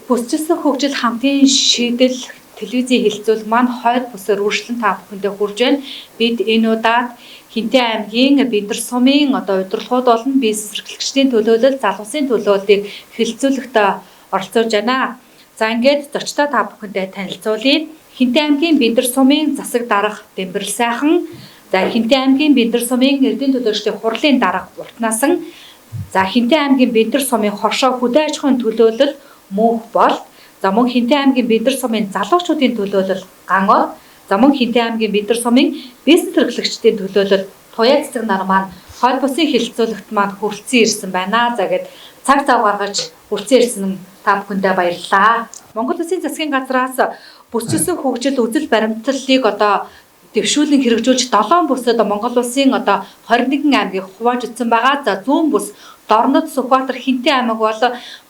Бүсчилсэн хөгжил хамтын шийдэл телевизийн хэлцүүл маань хойд бүсээр үргэлжлэн та бүхэндээ хүрж байна. Бид энэ удаад Хэнтэй аймгийн Бэндэр сумын одоо удирдлагууд болон бизнес эрхлэгчдийн төлөөлөл, залуусын төлөөллийг хэлцүүлэхдээ оролцуулж байна. За ингээд зочдоо та бүхэндээ танилцуулъя. Хэнтэй аймгийн Бэндэр сумын засаг дарга Дэмбэрэл сайхан, за Хэнтэй аймгийн Бэндэр сумын эрдэнэ төлөөлөгчдийн хурлын дарга Уртнасан, за Хэнтэй аймгийн Бэндэр сумын хоршоо хөдөө аж ахуйн төлөөлөл Мөнх бол, за мөн Хэнтэй аймгийн Бэндэр сумын залуучуудын төлөөлөл Ган од, за мөн Хэнтэй аймгийн Бэндэр сумын бизнес эрхлэгчдийн төлөөлөл Туяа цэцэг нар маань хойд бусын хэлэлцүүлэгт маань хүрэлцэн ирсэн байна. За гээд цаг зав гаргаж хүрэлцэн ирсэн та бүхэндээ баярлалаа. Монгол Улсын засгийн газраас бүсчилсэн хөгжил үзэл баримтлалыг одоо дэвшүүлэн хэрэгжүүлж 7 бүсэд Монгол Улсын одоо 21 аймгийг хувааж утсан байгаа. За зүүн бүс Дорнод, Сүхбаатар, Хэнтэй аймаг бол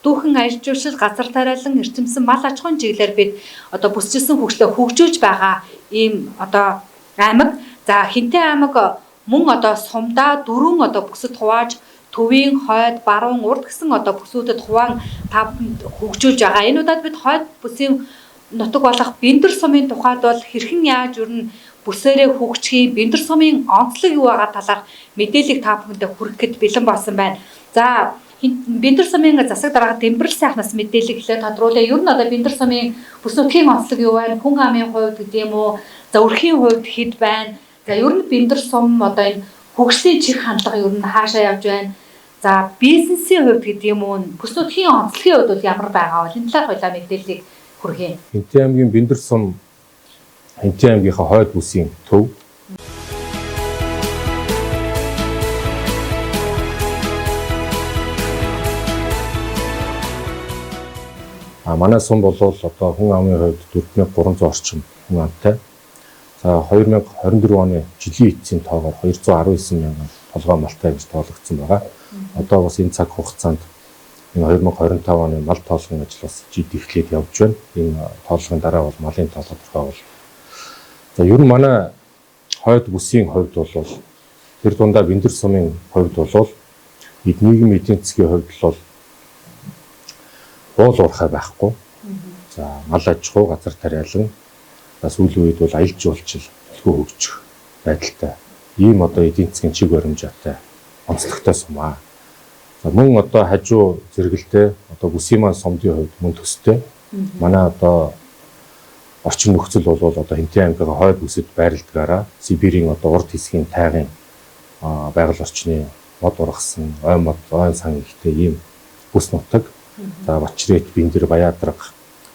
дүүхэн аж жуулчлал, газар тариалан, эрчимсэн мал аж ахуйн чиглэлээр бид одоо бүсчилсэн хөгжлөө хөгжүүлж байгаа ийм одоо аймаг. За Хэнтэй аймаг мөн одоо сумдаа дөрвөн одоо бүсэд хувааж төвийн, хойд, баруун, урд гэсэн одоо бүсүүдэд хуваан та бүхэнд хөгжүүлж байгаа. Энэ удаад бид хойд бүсийн нутаг болох Бэндэр сумын тухайд бол хэрхэн яаж ер нь бүсээрээ хөгжих юм, Бэндэр сумын онцлог юу байгаа талаарх мэдээллийг та бүхэндээ хүргэхэд бэлэн болсон байна. За Бэндэр сумын засаг дарга Дэмбэрэл сайхнаас мэдээлэл эхлээд тодруулъя. Ер нь одоо Бэндэр сумын бүс нутгийн онцлог юу байна? Хүн амын хувьд гэдэг юм уу? За өрхийн хувьд хэд байна? За ер нь Бэндэр сум одоо энэ хөгжлийн чиг хандлага ер нь хаашаа явж байна? За бизнесийн хувьд гэдэг юм уу? Бүс нутгийн онцлогийн хувьд бол ямар байгаа вэ? Энэ талаар хоёлаа мэдээллийг хүргэе. Хэнтэй аймгийн Бэндэр сум Хэнтэй аймгийнхаа хойд бүсийн төв. А манай сум бол одоо хүн амын хувьд 4300 орчим хүн амтай. За 2024 оны жилийн эцсийн тоогоор 219 мянган толгой малтай гэж тоологдсон байгаа. Одоо бас энэ цаг хугацаанд энэ 2025 оны мал тоолгын ажил бас жид эхлээд явж байна. Энэ тоолгын дараа бол малын тоолго тодорхой бол. За ер нь манай хойд бүсийн хувьд бол тэр дундаа Бэндэр сумын хувьд бол нийгэм эдийн засгийн хувьд бол уул уурхай байхгүй. За мал аж ахуй, газар тариалан, за сүүлийн үед бол аялал жуулчлал төлхөө хөгжих байдалтай. Ийм одоо эдийн засгийн чиг баримжаатай онцлогтой сум аа. За мөн одоо хажуу зэрэгэлдээ одоо бүсийн маань сумдын хувьд мөн төстэй. Манай одоо орчин нөхцөл бол одоо Хэнтэй аймгийн хойд бүсэд байрладгаараа Сибирийн одоо урд хэсгийн тайгын байгаль орчны мод ургасан, ой мод, ойн сан ихтэй ийм бүс нутаг. За Бачрэт, Бэндэр, Баяадраг,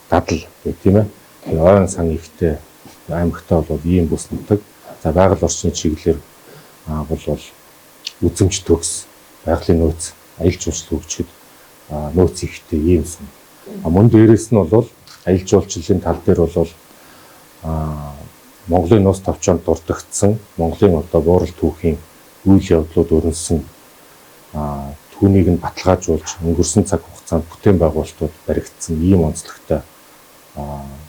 Дадал гэх тийм ээ. Тэгээ ойн сан ихтэй аймагтай бол ийм бүс нутаг. За байгаль орчны чиглэлээр бол үзэмж төгс, байгалийн нөөц, аялал жуулчлал хөгжихэд нөөц ихтэй ийм сум. Мөн дээрээс нь бол аялал жуулчлалын тал дээр бол Монголын нууц товчоонд дурддагдсан, Монголын одоо буурал түүхийн үйл явдлууд өрнөсөн, түүнийг нь баталгаажуулж өнгөрсөн цаг хугацаанд бүтээн байгуулалтууд баригдсан ийм онцлогтой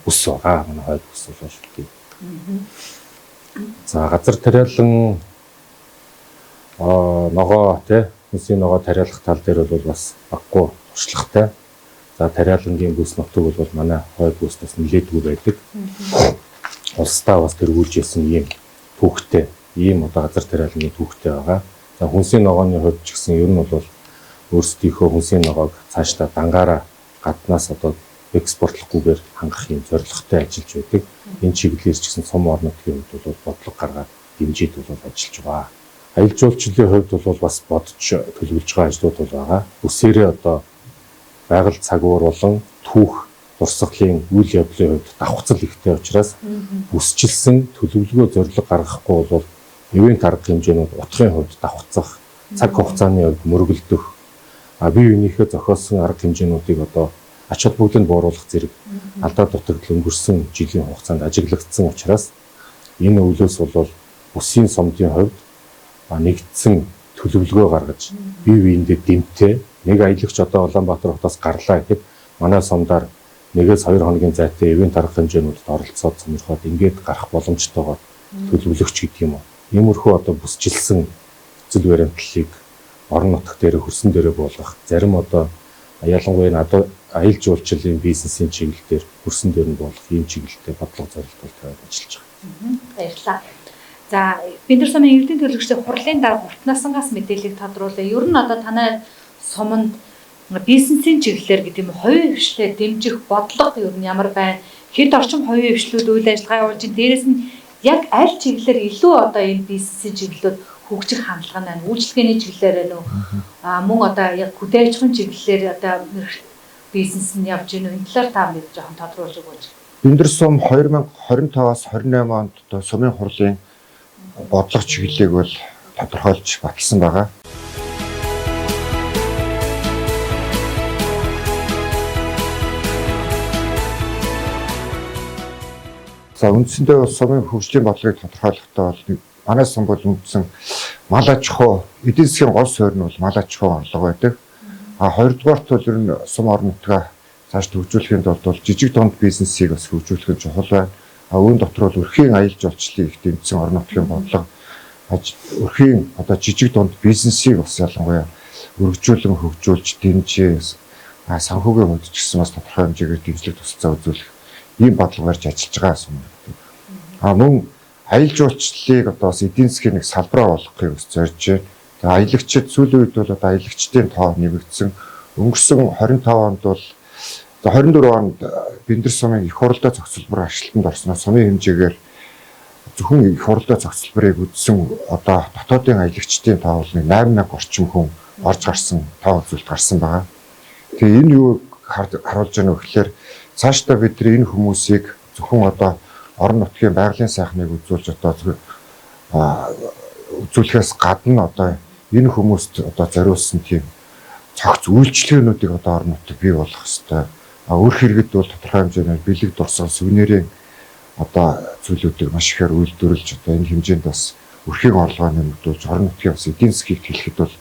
бүс байгаа. Манай хойд бүс бол тийм. За газар тариалан ногоо тий хүнсийн ногоо тариалах тал дээр бол бас баггүй туршлагатай. За тариалангийн бүс нутаг бол манай хойд бүс бас нэлээдгүй байдаг. Улсдаа бас тэргүүлж исэн ийм түүхтэй, ийм одоо газар тариалангийн түүхтэй байгаа. За хүнсийн ногооны хувьд ч гэсэн ер нь бол өөрсдийнхөө хүнсийн ногоог цаашдаа дангаараа гаднаас одоо экспортлохгүйгээр хангах юм зорилготой ажиллаж байдаг. Энэ чиглэлээр ч гэсэн сум орон нутгийн хувьд бол бодлого гаргаад дэмжиж бол ажиллаж байгаа. Аялал жуулчлалын хувьд бол бас бодож төлөвлөж байгаа ажлууд бол байгаа. Бүсээрээ одоо байгаль цагуур болон түүх дурсгалын үйл явдлын хувьд давхцал ихтэй учраас бүсчилсэн төлөвлөгөө зорилго гаргахгүй бол ивент арга хэмжээнүүд утгын хувьд давхцах, цаг хугацааны хувьд мөргөлдөх, бие биенийхээ зохиосон арга хэмжээнүүдийг одоо ач холбогдлыг бууруулах зэрэг алдаа дутагдал өнгөрсөн жилийн хугацаанд ажиглагдсан учраас энэ өвлөөс бол бүсийн сумдын хувьд нэгдсэн төлөвлөгөө гаргаж бие биендээ дэмтэй нэг аялагч одоо Улаанбаатар хотоос гарлаа гэхэд манай сумдаар 1-2 хоногийн зайтай ивент арга хэмжээнүүдэд оролцоод сонирхоод ингээд гарах боломжтойгоор төлөвлөгч гэдэг юм уу. Иймэрхүү одоо бүсчилсэн зэл баримтлалыг орон нутг дээр хөрсөн дээрээ буулгах зарим одоо ялангуяа Аялал жуулчлалын бизнесийн чиглэл дээр хөрсөн дээр нь болох ийм чиглэлтэй бодлого зорилт бол тавиад ажиллаж байгаа. Баярлалаа. За, Бендэр сумын иргэдийн төлөөлөгчдийн хурлын дарга Уртнасангаас мэдээллийг тодруулъя. Ер нь одоо танай суманд бизнесийн чиглэлээр гэдэг юм хувийн хвшлээ дэмжих бодлого ер нь ямар байна? Хэд орчим хувийн хвшлүүд үйл ажиллагаа явуулж байна? Дээрээс нь яг аль чиглэлээр илүү одоо энэ бизнесийн чиглэлүүд хөгжих хандлага нь байна? Үйлчилгээний чиглэлээр байна уу? Мөн одоо яг хөдөө аж ахуйн чиглэлээр одоо бизнес нь явж байна уу? Энэ талаар та мэд жоохон тодруулж өгөөч. Бендэр сум 2025-аас 28 онд одоо сумын хурлын бодлого чиглэлийг бол тодорхойлж баталсан байгаа. За, үндсэндээ бол сумын хөгжлийн бодлогыг тодорхойлохдоо бол манай сум бол үндсэн мал аж ахуй, эдийн засгийн гол суурь нь бол мал аж ахуйн орлого байдаг. А хоёрдугаарт бол ер нь сум орон нутгаа цааш хөгжүүлэхийн тулд бол жижиг дунд бизнесийг бас хөгжүүлэх нь чухал байна. А үүн дотор бол өрхийн аялал жуулчлалыг их дэмжсэн орон нутгийн бодлого, өрхийн одоо жижиг дунд бизнесийг бас ялангуяа өргөжүүлэн хөгжүүлж дэмжиж, санхүүгийн хувьд ч гэсэн бас тодорхой хэмжээгээр дэмжлэг тусалцаа үзүүлэх ийм бодлого барьж ажиллаж байгаа юм. А мөн аялал жуулчлалыг одоо бас эдийн засгийн нэг салбараа болгохыг бас зорж байна. Тэгээ аялагчид сүүлийн үед бол одоо аялагчдын тоо нэмэгдсэн. Өнгөрсөн 25 онд бол 24 онд Бендэр сумын их хурлын зохицолбор ажилтнанд орсноо сумын хэмжээгээр зөвхөн их хурлын зохицолборыг үзсэн одоо дотоодын аялагчдын тоо бол 8000 орчим хүн орж гарсан тоо үзүүлэлт гарсан байгаа. Тэгээ энэ юу харуулж байгаа нь гэхээр цаашдаа бид нар энэ хүмүүсийг зөвхөн одоо орон нутгийн байгалийн сайхныг үзүүлж одоо үзүүлэхээс гадна одоо энэ хүмүүст одоо зориулсан тийм цогц үйлчилгээнүүдийг одоо орон нутаг бий болгох ёстой. Өр хэрэгэд бол тодорхой хэмжээгээр бэлэг дурсгал сүнээрийн одоо зүйлүүдийг маш ихээр үйлдвэрлэж одоо энэ хэмжээнд бас өрхийн орлогоо нэмэгдүүлж орон нутгийн бас эдийн засгийг хэлэхэд бол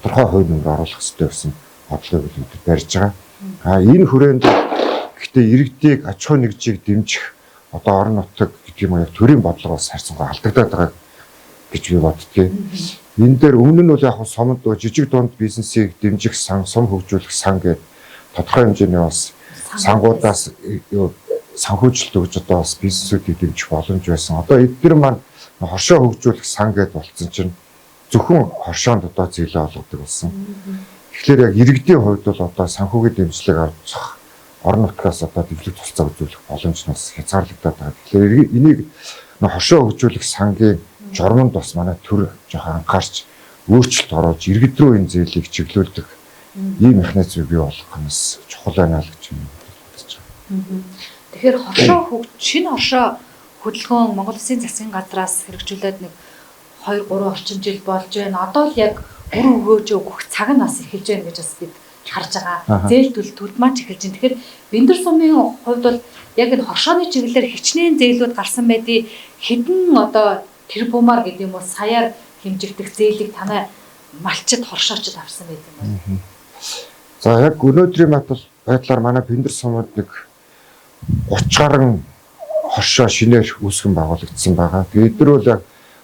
тодорхой хувь нэмэр оруулах ёстой гэсэн бодлогыг бид барьж байгаа. А энэ хүрээнд гэхдээ иргэдийг аж ахуй нэгжийг дэмжих одоо орон нутаг гэдэг юм уу яг төрийн бодлого бас харьцангуй алдагдаад байгаа гэж би боддгийг. Энэ дээр өмнө нь бол яг сумд жижиг дунд бизнесийг дэмжих сан, сум хөгжүүлэх сан гэдэг тодорхой хэмжээний бас сангуудаас санхүүжилт өгж одоо бас бизнесүүдийг дэмжих боломж байсан. Одоо эдгээр маань хоршоо хөгжүүлэх сан гэдээ болцсон чинь зөвхөн хоршоонд одоо зээлээ олгодог болсон. Тэгэхээр яг иргэдийн хувьд бол одоо санхүүгийн дэмжлэг авчих орон нутгаас одоо дэвлэг тусалцаа үзүүлэх боломж нь бас хязгаарлагдаад байгаа. Тэгэхээр энийг хоршоо хөгжүүлэх сангийн журманд бас манай төр жоохон анхаарч өөрчлөлт оруулж иргэд рүү энэ зээлийг чиглүүлдэг ийм механизмыг бий болгох нь бас чухал байна л гэж бодож байгаа. Тэгэхээр хоршоо шинэ хоршоо хөдөлгөөн Монгол Улсын засгийн газраас хэрэгжүүлээд нэг 2 3 орчим жил болж байна. Одоо л яг үр өгөөж өгөх цаг нь бас эхэлж байна гэж бас бид харж байгаа. Зээл төлөлт маань ч эхэлж байна. Тэгэхээр Бендэр сумын хувьд бол яг энэ хоршооны чиглэлээр хичнээн зээлүүд гарсан байдгийг хэдэн одоо тэрбумаар гэдэг юм уу саяар хэмжигдэх зээлийг танай малчид хоршоочд авсан байт юм байна. За яг өнөөдрийн байдлаар манай Бендэр сумд нэг 30 гаруй хоршоо шинээр үүсгэн байгуулагдсан байгаа. Тэгээд эдгээр бол яг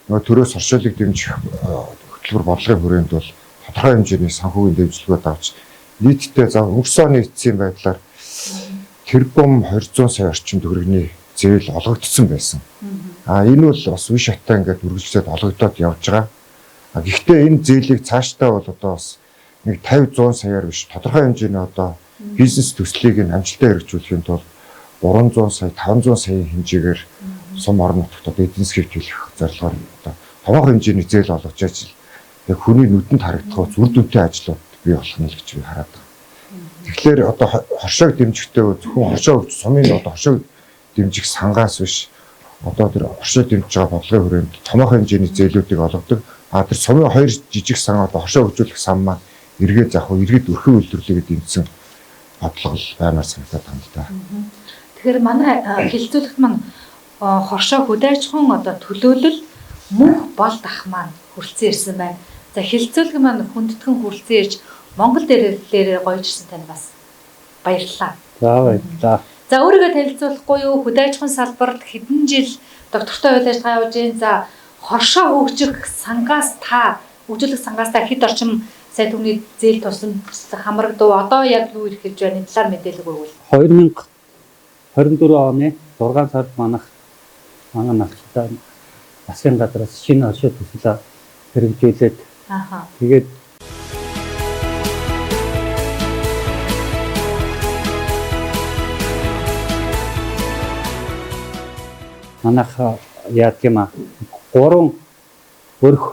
нөгөө төрөөс хоршоолыг дэмжих хөтөлбөр бодлогын хүрээнд бол тодорхой хэмжээний санхүүгийн дэмжлэгүүд авч нийтдээ за өнгөрсөн оны эцсийн байдлаар тэрбум 200 сая орчим төгрөгийн зээл олгогдсон байсан. А энэ бол бас үе шаттай ингээд үргэлжлээд олгогдоод явж байгаа. А гэхдээ энэ зээлийг цаашдаа бол одоо бас нэг 50 100 саяар биш тодорхой хэмжээний одоо бизнес төслийг нь амжилттай хэрэгжүүлэхийн тулд 300 сая 500 саяын хэмжээгээр сум орон нутагт одоо эдийн засгийг төлөх зорилгоор одоо томоохон хэмжээний зээл олгож ажил яг хүний нүдэнд харагдах үр дүнтэй ажлууд бий болох нь л гэж би хараад байгаа. Тэгэхээр одоо хоршоог дэмжихдээ зөвхөн хоршоо сумын одоо хоршоог дэмжих сангаас биш одоо тэр хоршоо дэмжиж байгаа бодлогын хүрээнд томоохон хэмжээний зээлүүдийг олгодог. А тэр сумын хоёр жижиг сан одоо хоршоо хөгжүүлэх сан маань эргээд яг иргэд өрхөн үйлдвэрлэлийг дэмжсэн бодлого баймаар санагдаад байна л да. Тэгэхээр манай хэлэлцүүлэгт маань хоршоо хөдөө аж ахуйн одоо төлөөлөл мөнх болд ах маань хүрэлцэн ирсэн байна. За хэлэлцүүлэг маань хүндэтгэн хүрэлцэн ирж Монгол дээрээ гоёжсэн тань бас баярлалаа. За баярлалаа. За өөрийгөө танилцуулахгүй юу? Хөдөө аж ахуйн салбарт хэдэн жил доктортой үйл ажиллагаа явуулж байна. За хоршоо хөгжих сангаас та хөгжүүлэх сангаас та хэд орчим Сая түүний зээл тусламж хамрагдав. Одоо яг юу эрхэлж байна? Энэ талаар мэдээлэл өгвөл. 2024 оны 6 сард манай малчдаа засгийн газраас шинэ хоршоо төсөл хэрэгжүүлээд тэгээд манайх яадаг юм а 3 өрх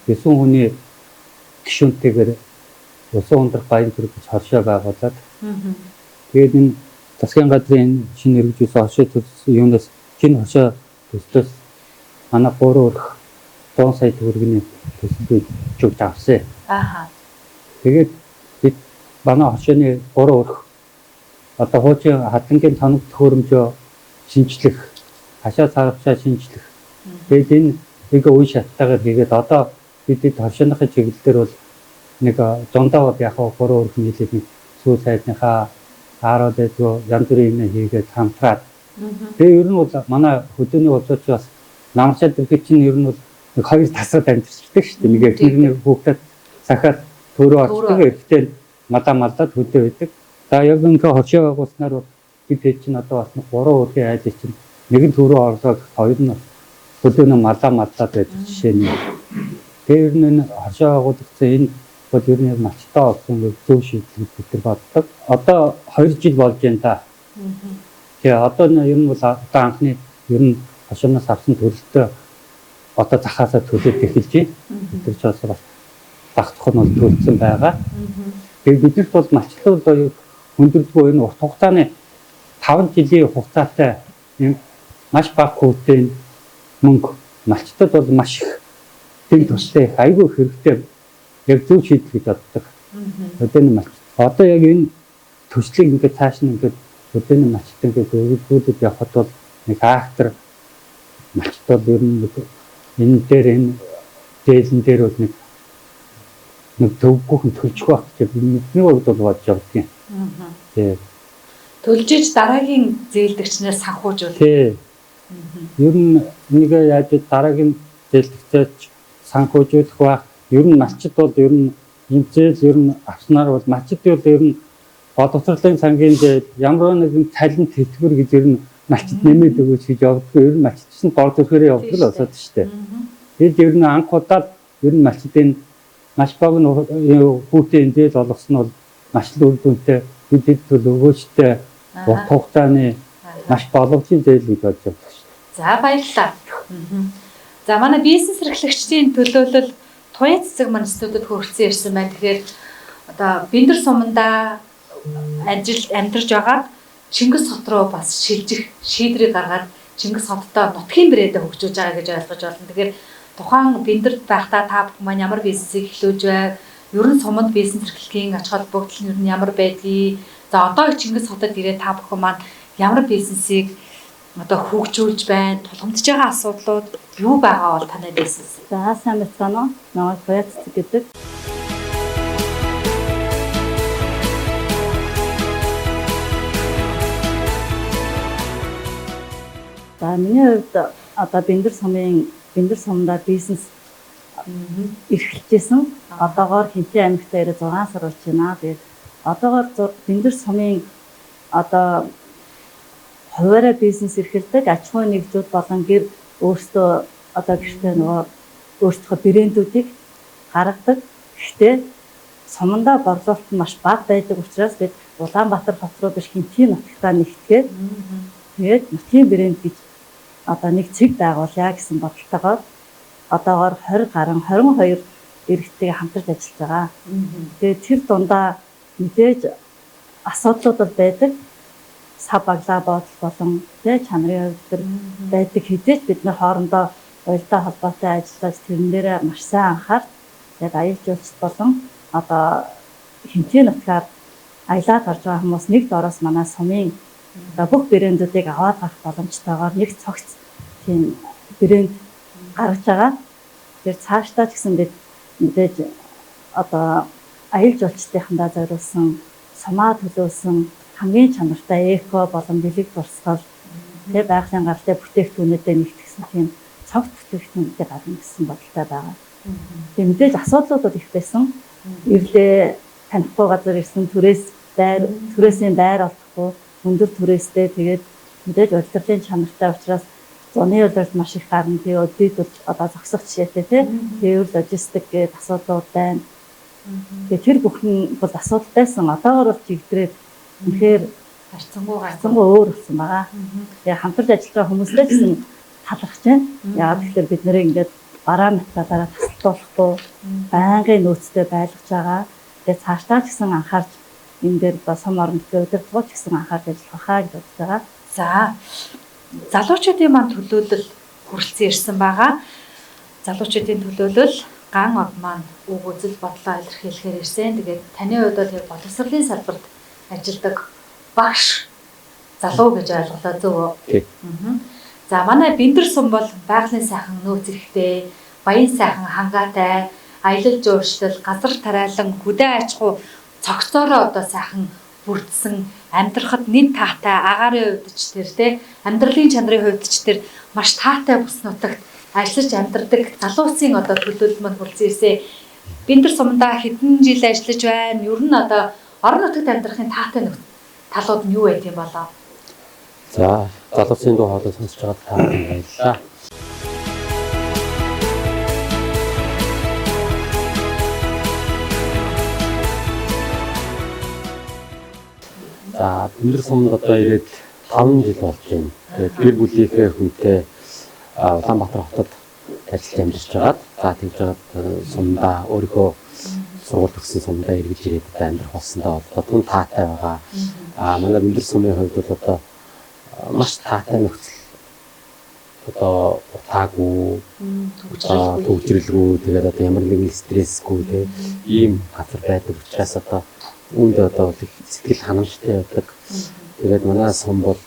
9 хүний гишүүнтэйгээр Усан ундрах баян төрөг гэж хоршоо байгуулад тэгээд энэ засгийн газрын энэ шинэ хэрэгжүүлсэн хоршоо төсөл юунаас шинэ хоршоо төслөөс манай 3 өрх 100 сая төгрөгийн төсөлийг чүгж авсан. Тэгээд бид манай хоршооны 3 өрх одоо хуучин хадлангийн тоног төхөөрөмжөө шинжлэх, хашаа сарвчаа шинжлэх. Тэгээд энэ нэг үе шаттайгаар хийгээд одоо бид хоршооныхын чиглэл дээр бол нэг зундаа бол яг 3 өрх нийлээд нэг сүү сайдныхаа аарууд эдгөө янз бүрийн юм хийгээд хамтраад. Тэгээ ер нь бол манай хөдөөний улсууд бас намарчаад ирэхэд чинь ер нь бол нэг хоёр тасаад амьдэрчдэг шүү дээ. Нэг эхнэр нь хүүхдэд сахиад төрөө орчдөг, эрэгтэй малаа малдаад хөдөө байдаг. За яг ингээ хоршоо байгуулснаар бол бид хэд чинь одоо бас 3 өрхийн айлын чинь нэг нь төрөө орлоо, хоёр нь хөдөөнөө малаа малдаад байдаг жишээ нь. Тэгээ ер нь энэ хоршоо байгуулагдсан энэ бол ер нь малчтай болсон зөв шийдэл гэж бид нар боддог. Одоо 2 жил болж байна та. Тэгээ одоо ер нь бол одоо анхны ер нь хоршооноос авсан төлөлтөө одоо захаасаа төлөөд эхэлж байна. Бид нар ч бас багтах нь бол төлсөн байгаа. Тэгээ биднэрт бол малчлал бол хүндрэлгүй энэ урт хугацааны 5 жилийн хугацаатай юм маш бага хүүтэй мөнгө малчтад бол маш их дэм туслах их айгүй хэрэгтэй яг зөв шийдэл гэж боддог. Хөдөөний малч. Одоо яг энэ төслийг ингээд цааш нь ингээд хөдөөний малчт ингээд өргөдүүлээд явхад бол нэг аахтар малчт бол ер нь энэ дээр энэ зээлэн дээр бол нэг төвгүйхэн төлчих байх гэж бидний хувьд бол бодож явдаг юм. Тий. Төлжиж дараагийн зээлдэгчнээс санхүүжүүл. Тий. Ер нь энийг яаж дараагийн зээлдэгчээс санхүүжүүлэх байх. Ер нь малчид бол ер нь энэ зээл ер нь авснаар бол малчид бол ер нь боловсролын сангийн зээл ямар нэгэн цалин тэтгэвэр гэж ер нь малчид нэмээд өгөөч гэж явдаг. Ер нь малчид чинь гол зүрхээрээ явдаг л болоод шүү дээ. Тэгэд ер нь анх удаад ер нь малчид энэ маш богино хүүтэй энэ зээл олгосон нь бол маш л үр дүнтэй бид хэд төл өгөөжтэй урт хугацааны маш боломжийн зээл гэж бодож явдаг шүү дээ. За баярлалаа. За манай бизнес эрхлэгчдийн төлөөлөл туяа цэцэг маань студид хүрэлцэн ирсэн байна. Тэгэхээр одоо Бэндэр сумандаа ажил амьдарч байгаад Чингис хот руу бас шилжих шийдвэрийг гаргаад Чингис хоттой нутгийн брэндээ хөгжүүлж байгаа гэж ойлгож байна. Тэгэхээр тухайн Бэндэрт байхдаа та бүхэн маань ямар бизнесийг эхлүүлж бай? Ер нь суманд бизнес эрхлэхийн ач холбогдол нь ер нь ямар байдгийг? За одоо Чингис хотод ирээд та бүхэн маань ямар бизнесийг одоо хөгжүүлж байна? Тулгамдж байгаа асуудлууд юу байгаа бол танай бизнес? За сайн байцгаана уу? Намайг Туяа цэцэг гэдэг. За миний хувьд одоо Бэндэр сумдаа бизнес эрхэлжсэн. Одоогоор Хэнтийн аймагтаа ирээ 6 сар болж байна. Тэгээд одоогоор Бэндэр сумын одоо хуваараа бизнес эрхэлдэг аж ахуйн нэгжүүд болон гэр өөрсдөө одоо гэртээ нөгөө өөрсдийнхөө брэндүүдийг гаргадаг. Гэхдээ сумандаа борлуулалт нь маш бага байдаг учраас бид Улаанбаатар хот руу биш Хэнтийн нутагтаа нэгтгээд тэгээд нутгийн брэнд гэж одоо нэг цэг байгуулъя гэсэн бодолтойгоор одоогоор 20 гаруй 22 иргэдтэйгээ хамтарч ажиллаж байгаа. Тэгээд тэр дундаа мэдээж асуудлууд бол байдаг. Сав баглаа бодол болон тэ чанарын хувьд төр байдаг хэдий ч бид нар хоорондоо уялдаа холбоотой ажиллаж тэрэн дээр маш сайн анхаарч яг аялал жуулчлалт болон одоо Хэнтийн нутгаар аялаад орж байгаа хүмүүс нэг дороос манай сумын одоо бүх брэндүүдийг аваад гарах боломжтойгоор нэг цогц тийм брэнд гаргаж байгаа. Тэгэхээр цаашдаа ч гэсэн бид мэдээж одоо аялал жуулчлалтынхандаа зориулсан сумаа төлөөсөн хамгийн чанартай эко болон бэлэг дурсгал тэ байгалийн гаралтай бүтээгдэхүүнүүдэд нэгтгэсэн тийм цогц бүтээгдэхүүнүүдийг гаргана гэсэн бодолтой байгаа. Тэгээ мэдээж асуудлууд бол их байсан. Ирлээ танихгүй газар ирсэн түрээс байр түрээсийн байр олдохгүй өндөр түрээстэй тэгээд мэдээж улирлын чанартай учраас зуны улирал маш их гарна. Тэгээ өдөрт бол одоо зогсох жишээтэй тий. Тээвэр логистик гэдэг асуудлууд байна. Тэгээ тэр бүхэн бол асуудал байсан. Одоогор бол чигдрээд үнэхээр харьцангуй харьцангуй өөр болсон байгаа. Тэгээ хамтарч ажиллаж байгаа хүмүүстэй ч гэсэн талархаж байна. Яагаад гэвэл бид нэрээ ингээд бараа материалаараа тасалдуулахгүй байнгын нөөцтэй байлгаж байгаа. Тэгээ цаашдаа ч гэсэн анхаарч энэ дээр одоо сум орон нутгийн удирдлага ч гэсэн анхаарч ажиллах хаа гэж бодож байгаа. За залуучуудын маань төлөөлөл хүрэлцэн ирсэн байгаа. Залуучуудын төлөөлөл ган од маань үг үзэл бодлоо илэрхийлэхээр ирсэн. Тэгээд таны хувьд бол яг боловсролын салбарт ажилладаг багш залуу гэж ойлголоо зөв үү? Тийм. За манай Бэндэр сум бол байгалийн сайхан нөөц эрэхтэй, баян сайхан хангаатай, аялал жуулчлал, газар тариалан, хөдөө аж ахуй цогцоороо одоо сайхан бүрдсэн амьдрахад нэн таатай агаарын хувьд ч тэр те амьдралын чанарын хувьд ч тэр маш таатай бүс нутагт ажиллаж амьдардаг залуусын одоо төлөөлөл маань хүрэлцэн ирсэн. Бэндэр сумдаа хэдэн жил ажиллаж байна. Ер нь одоо орон нутагт амьдрахын таатай талууд нь юу байд юм болоо? За, залуусын дуу хоолой сонсож байгаад та бүхэнд баярлалаа. За, Бэндэр сумд одоо ирээд 5 жил болж байна. Тэгээд гэр бүлийнхээ хүнтэй Улаанбаатар хотод ажиллаж амьдарч байгаад, за тэгж байгаад сумдаа өөрийнхөө сургууль төгссөн сумдаа эргэж ирээд одоо амьдрах болсондоо одоо түн таатай байгаа. Аа манай Бэндэр сумын хувьд бол одоо маш таатай нөхцөл одоо утаагүй, төгжрэлгүй, тэгээд одоо ямар нэгэн стрессгүй те ийм газар байдаг учраас одоо үүнд одоо сэтгэл ханамжтай явдаг. Тэгээд манай сум бол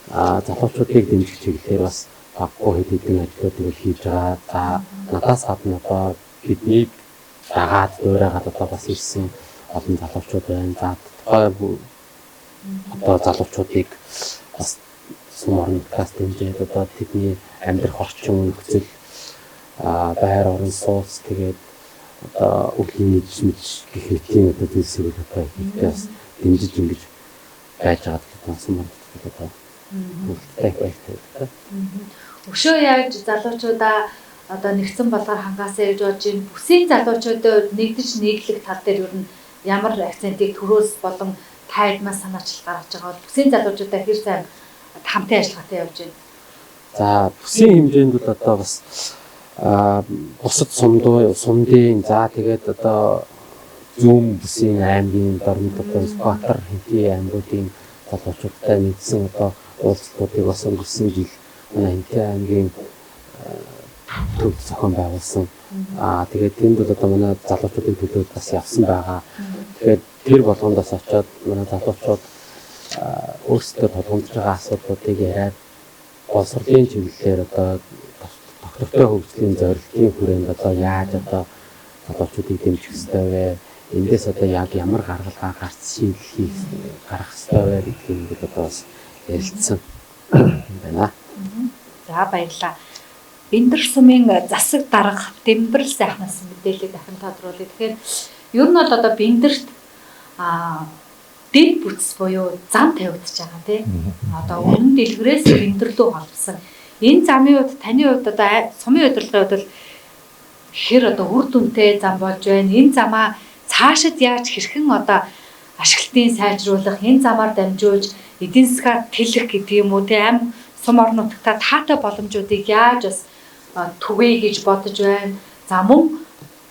залуучуудыг дэмжих чиглэлээр бас баггүй хэд хэдэн ажлуудыг бол хийж байгаа. За надаас гадна одоо биднийг дагаад дуурайгаад одоо бас ирсэн олон залуучууд байна. За тухай одоо залуучуудыг бас сум орон нутгаас дэмжиж одоо тэдний амьдрах орчин нөхцөл байр орон сууц тэгээд одоо өвлийн нэгж мэж гэх мэтийн одоо зүйлсийг бол одоо ихэнхдээ бас дэмжиж ингэж байж байгаа гэдэг сум орон нутгад одоо хөлтэй баяртай. Өшөө яаж залуучуудаа одоо нэгдсэн болгоор хангаасаа явж болж байна. Бүсийн залуучуудын хувьд нэгдэж нийглэх тал дээр ер нь ямар акцентыг төрөөс болон тайлмаа санаачлал гаргаж байгаа бол бүсийн залуучуудаа хэр сайн хамтын ажиллагаатай явж байна. За, бүсийн хэмжээнд бол одоо бас бусад сумдын за тэгээд одоо зүүн бүсийн аймгийн Дорнод одоо Сүхбаатар Хэнтий аймагуудын залуучуудтай нэгдсэн одоо уулзалтуудыг бас өнгөрсөн жил манай Хэнтий аймгийн төвд зохион байгуулсан. Тэгээд тэнд бол одоо манай залуучуудын төлөөд бас явсан байгаа. Тэгээд тэр болгондоос очиод манай залуучууд өөрсдөө тулгамдж байгаа асуудлуудыг яриад боловсролын чиглэлээр одоо тогтвортой хөгжлийн зорилтын хүрээнд одоо яаж одоо залуучуудыг дэмжих ёстой вэ? Эндээс одоо яг ямар гаргалгаа гарц шийдэл хийх гаргах ёстой вэ гэдгийг бид одоо бас ярилцсан байна. За баярлалаа. Бэндэр сумын засаг дарга Дэмбэрэл сайхнаас мэдээллийг дахин тодруулъя. Тэгэхээр ер нь бол одоо Бэндэрт дэд бүтц буюу зам тавигдаж байгаа тий. Одоо өмнө дэлгэрээс Бэндэр рүү холбосон. Энэ замын хувьд таны хувьд одоо сумын удирдлагын хувьд бол хэр одоо үр дүнтэй зам болж байна. Энэ замаа цаашид яаж хэрхэн одоо ашиглалтын сайжруулах, энэ замаар дамжуулж эдийн засгаар тэлэх гэдэг юм уу тий ам сум орон нутагта таатай боломжуудыг яаж бас түгээе гэж бодож байна. За мөн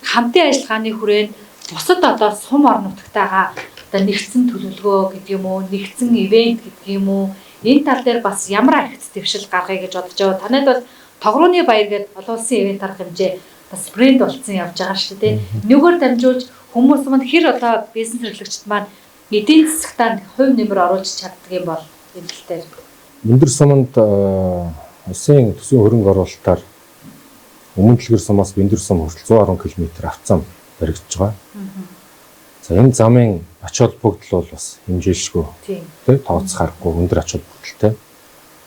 хамтын ажиллагааны хүрээнд бусад одоо сум орон нутагтайгаа одоо нэгдсэн төлөвлөгөө гэдэг юм уу, нэгдсэн ивент гэдэг юм уу, энэ тал дээр бас ямар архит дэвшил гаргая гэж бодож байгаа. Танайд бол Тогрууны баяр гэдэг олон улсын ивент арга хэмжээ бас брэнд болцсон явж байгаа шүү дээ. Нүгээр дамжуулж хүмүүс маань хэр одоо бизнес эрхлэгчд маань эдийн засагтаа хувь нэмэр оруулж чаддаг юм бол энэ тал дээр. Бэндэр суманд улсын төсвийн хөрөнгө оруулалтаар Өмнө дэлгэр сумаас Бэндэр сум хүртэл 110 км авцам баригдаж байгаа. За энэ замын ач холбогдол бол бас хэмжээлшгүй тий тооцох аргагүй өндөр ач холбогдолтой.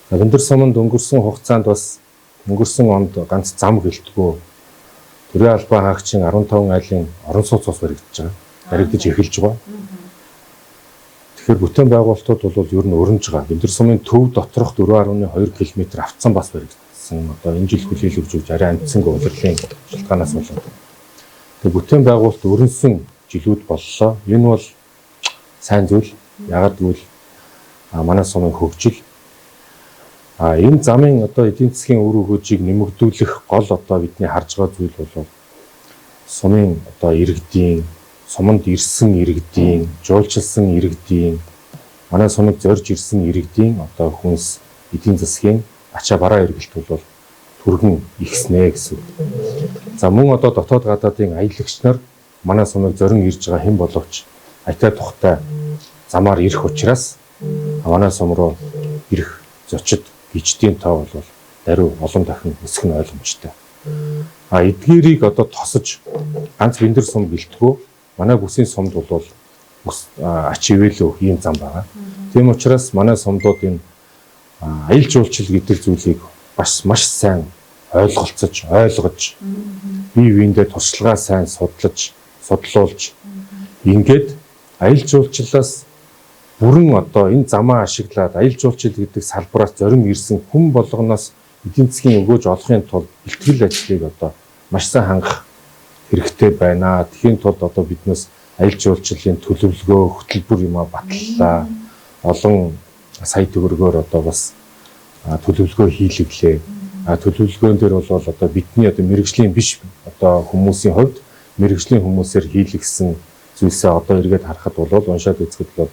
За Бэндэр суманд өнгөрсөн хугацаанд бас өнгөрсөн онд ганц зам гэлтгүү Төрийн албан хаагчийн 15 айлын орон сууц бас баригдаж байгаа. Баригдаж эхэлж байгаа. Тэгэхээр бүтээн байгуулалтууд бол ер нь өрнөж байгаа. Бэндэр сумын төв доторх 4.2 км авцсан бас баригдсан. Одоо энэ жил хүлээлгэж өгч арай амжсангүй улирлын шалтгаанаас болоод. Тэгээ бүтээн байгуулалт өрнөсөн жилүүд боллоо. Энэ бол сайн зүйл. Яагаад гэвэл манай сумын хөгжил энэ замын одоо эдийн засгийн үр өгөөжийг нэмэгдүүлэх гол одоо бидний харж байгаа зүйл бол сумын одоо иргэдийн, суманд ирсэн иргэдийн, жуулчилсан иргэдийн, манай сумыг зорж ирсэн иргэдийн одоо хүнс эдийн засгийн ачаа бараа эргэлт бол түргэн ихснэ гэсэн. За мөн одоо дотоод гадаадын аялагч нар манай сумыг зорин ирж байгаа хэн боловч аятай тухтай замаар ирэх учраас манай сум руу ирэх зочид гиждийн тоо бол даруй олон дахин өсөх нь ойлгомжтой. А эдгээрийг одоо тосож ганц Бэндэр сум гэлтгүү манай бүсийн сумд бол ач ивэлөө ийм зам байгаа. Тийм учраас манай сумдууд энэ аялал жуулчлал гэдэг зүйлийг бас маш сайн ойлголцож, ойлгож, бие биендээ туршлагаа сайн судлаж, судлуулж ингээд аялал жуулчлалаас бүрэн одоо энэ замаа ашиглаад аялал жуулчлал гэдэг салбараас зорин ирсэн хүн болгоноос эдийн засгийн өгөөж олохын тулд бэлтгэл ажлыг одоо маш сайн хангах хэрэгтэй байна. Тэгэхийн тулд одоо биднээс аялал жуулчлалын төлөвлөгөө, хөтөлбөр юмаа баталлаа. Олон сая төгрөгөөр одоо бас төлөвлөгөө хийлгэлээ. Төлөвлөгөөн дээр бол одоо бидний одоо мэрэгжлийн биш одоо хүмүүсийн хувьд мэрэгжлийн хүмүүсээр хийлгсэн зүйлсээ одоо эргээд харахад бол уншаад үзэхэд бол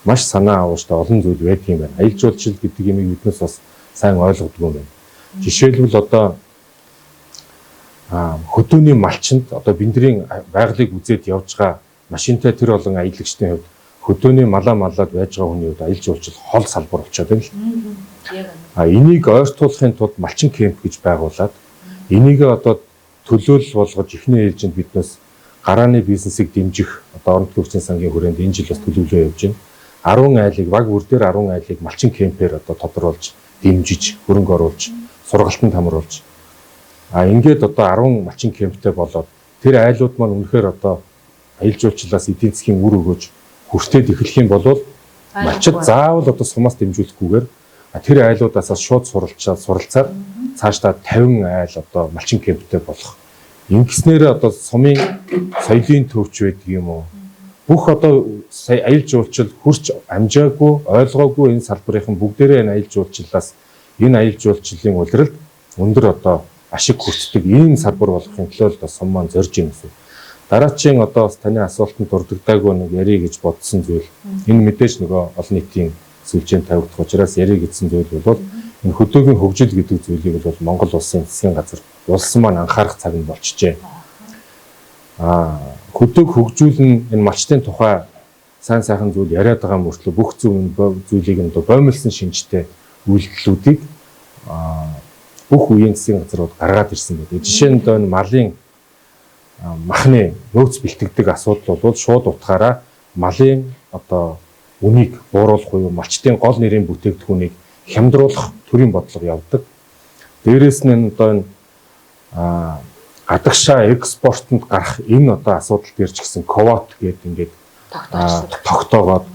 маш санаа авууштай олон зүйл байдаг юм байна. Аялал жуулчлал гэдэг юмыг биднээс бас сайн ойлгодгүй юм байна. Жишээлбэл одоо хөдөөний малчинд одоо Бэндрийн байгалыг үзээд явж байгаа машинтай тэр олон аялагчдын хувьд хөдөөний малаа малаад байж байгаа хүний хувьд аялал жуулчлал хол салбар болчиход байна л. Энийг ойртуулахын тулд малчин кемп гэж байгуулад энийг одоо төлөөлөл болгож эхний ээлжинд биднээс гарааны бизнесийг дэмжих одоо орон нутгийн сангийн хүрээнд энэ жил бас төлөвлөгөө явж байна. 10 айлыг баг бүр дээр 10 айлыг малчин кемпээр одоо тодруулж дэмжиж хөрөнгө оруулж сургалтанд хамруулж ингээд одоо 10 малчин кемптэй болоод тэр айлууд маань үнэхээр одоо аялал жуулчлалаас эдийн засгийн үр өгөөж хүртээд эхлэх юм бол малчид заавал одоо сумаас дэмжүүлэхгүйгээр тэр айлуудаасаа шууд суралцаад цаашдаа 50 айл одоо малчин кемптэй болох. Ингэснээрээ одоо сумын соёлын төвч байдаг юм уу? Бүх одоо сая аялал жуулчлал хурц амжаагүй, ойлгоогүй энэ салбарын бүгдээрээ энэ аялал жуулчлалаас энэ аялал жуулчлалын улиралд өндөр одоо ашиг хүртдэг ийм салбар болохын төлөө л сум маань зорж байна гэсэн. Дараачийн одоо бас таны асуултанд дурддаггүй нэг ярий гэж бодсон зүйл энэ мэдээж нөгөө олон нийтийн сүлжээнд тавигдах учраас ярий гэсэн зүйл бол энэ хөдөөгийн хөгжил гэдэг зүйлийг бол Монгол улсын засгийн газар улс маань анхаарах цаг нь болчихжээ. Хөдөг хөгжүүлэн энэ малчдын тухай сайн сайхан зүйл яриад байгаа мөртлөө бүх зүйлийг нь боомлсон шинжтэй үйлдэлүүдийг бүх үеийн засгийн газрууд гаргаад ирсэн байдаг. Жишээ нь энэ малын махны нөөц бэлтгэдэг асуудал бол шууд утгаараа малын одоо үнийг бууруулах буюу малчдын гол нэрийн бүтээгдэхүүнийг хямдруулах төрийн бодлого явдаг. Дээрээс нь одоо энэ гадагшаа экспортод гарах энэ одоо асуудал дээр ч гэсэн квот гэдэг ингээд тогтоогоод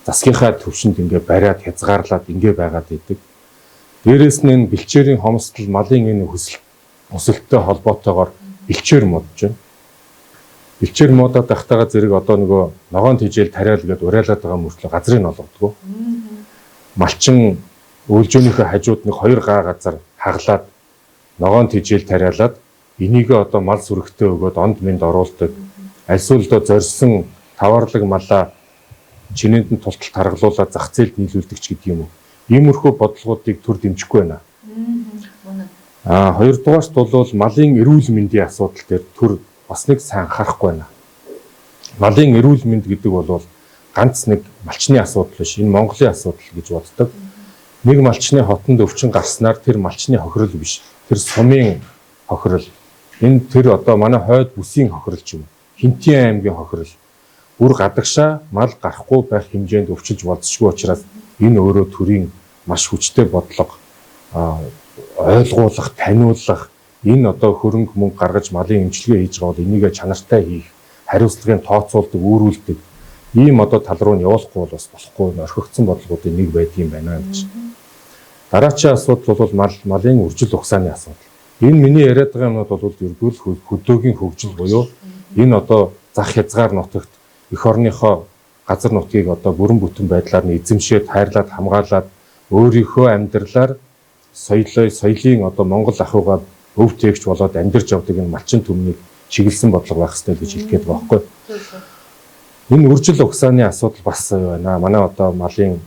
засгийнхаа төвшөнд ингээ бариад хязгаарлаад ингээ байгаад идэг. Дээрээс нь энэ бэлчээрийн хомсдол малын энэ өсөлттэй холбоотойгоор бэлчээр модж байна. Бэлчээр модоод байхтайгаа зэрэг одоо нөгөө ногоон тэжээл тариал гэдээ уриалаад байгаа мөртлөө газрыг нь олгодгоо. Малчин өлжөөнийхөө хажууд нэг 2 га газар хаглаад ногоон тэжээл тариалаад энийгээ одоо мал сүрэгтэй өгөөд онд мэнд оруулдаг. Альсвал одоо зорьсон таваарлаг малаа чинээнд нь тултал таргалуулаад зах зээлд нийлүүлдэг ч гэдэг юм уу. Иймэрхүү бодлогоодыг төр дэмжихгүй байна. Хоёрдугаарт бол малын эрүүл мэндийн асуудал дээр төр бас нэг сайн анхаарахгүй байна. Малын эрүүл мэнд гэдэг бол ганц нэг малчны асуудал биш, энэ Монголын асуудал гэж боддог. Нэг малчны хотонд өвчин гарснаар тэр малчны хохирол биш, тэр сумын хохирол. Энэ тэр одоо манай хойд бүсийн хохирол ч юм уу, Хинтийн аймгийн хохирол. Бүр гадагшаа мал гарахгүй байх хэмжээнд өвчилж болзошгүй учраас энэ өөрөө төрийн маш хүчтэй бодлого ойлгуулах, таниулах, Энэ одоо хөрөнгө мөнгө гаргаж малын эмчилгээ хийж байгаа бол энийгээ чанартай хийх, хариуцлагыг тооцоолдог, үүрүүлдэг ийм одоо тал руу нь явуулахгүй бол бас болохгүй орхигдсон бодлогоудын нэг байдгийн байна гэж. Дараачийн асуудал бол малын үржил угсааны асуудал. Энэ миний яриад байгаа юмнууд бол ердөө хөдөөгийн хөгжил буюу энэ одоо зах хязгаар нутагт эх орныхоо газар нутгийг одоо бүрэн бүтэн байдлаар нь эзэмшээд, хайрлаад, хамгаалаад өөрийнхөө амьдралаар соёлын одоо Монгол ахуйгаа өв тээгч болоод амьдарч явдаг энэ малчин түмнийг чиглэсэн бодлого байх ёстой гэж хэлэх гээд байгаа байхгүй. Энэ үржил угсааны асуудал бас байна. Манай одоо малын